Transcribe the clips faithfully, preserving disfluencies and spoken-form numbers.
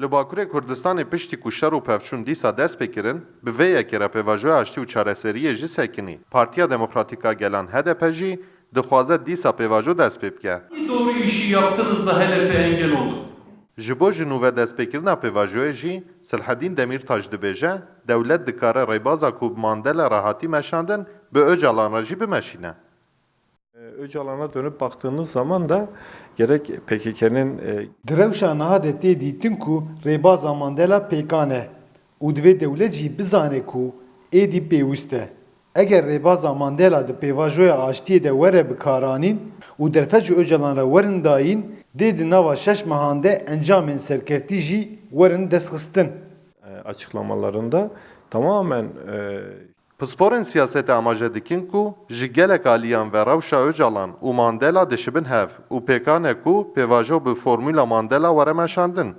Li Bakurê Kurdistanê piştî ku şer û pevçûn dîsa dest pê kirin, bi vê yekê re pêvajoya aştî û çareseriyê ji sekinî Partiya Demokratîk a Gelan H D P jî dixwaze dîsa pêvajo dest pê bike. Doğru işi yaptınız da H D P engel oldu. Ji bo ji nû ve destpêkirina pêvajoyê jî Silhedîn Demîrtaş dibêje, dewlet dikare rêbaza ku bi Mandela re hatî meşandin, bi Ocalan re jî bimeşîne. Öcalan'a dönüp baktığınız zaman da gerek P K K'nin, e, Di rewşa niha de tê dîtin ku rêbaza Mandela pêkan e û divê dewlet jî bizane ku êdî pêwist e. Eger rêbaza Mandela di pêvajoya aştiyê de were bikaranîn û derfet ji Ocalan re werin dayîn, dê di nava şeş mehan de encamên serkeftî jî werin destxistin. E, açıklamalarında tamamen, e, Pisporên siyasete amaje dikin ku ji gelek aliyan ve rewşa Ocalan û Mandela dişibin hev û pêkan e ku pêvajo bi formûla Mandela were meşandin.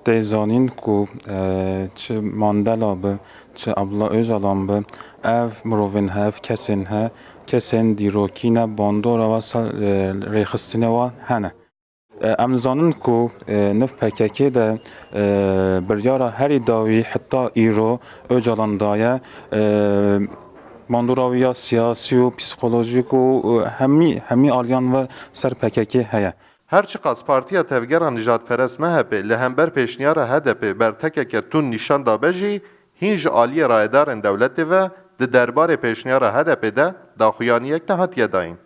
Tê zanîn ku, e, çi Mandela bi, çi Abdullah Ocalan bi, ev mirovên hev, kesên he, kesên dîrokî ne, bandora we ser, e, rêxistinê we hene. E, em dizanin ku, e, niv P K K de, e, biryara herî dawî heta îro Ocalan daye, e, bandora wî ya siyasî û psîkolojîk û, e, hemî, hemî aliyan ve ser P K K heye. Her çiqas Partiya Tevgera Nijadperest M H P li hember pêşniyara H D P ber tekeke tund nîşan dabe jî, hîn ji aliyê rayedarên dewletê ve di derbarê pêşniyara H D P de daxuyaniyek nehatiye dayîn.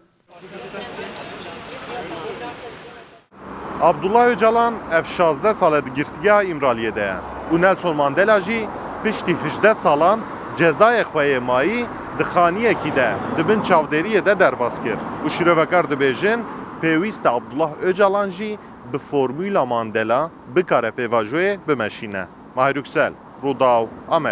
Abdullah Ocalan ev şazdeh sal e di girtîgeha Îmraliyê de ye û Nelson Mandela jî piştî hejdeh salan cezayê xwe yê mayî di xaniyekî de di bin çavdêriyê de derbas kir û şîrovekar dibêjin, pêwîst e Abdullah Ocalan jî bi formûla Mandela bikare pêvajoyê bimeşîne. Mahir Yüksel, Rûdaw, Amed.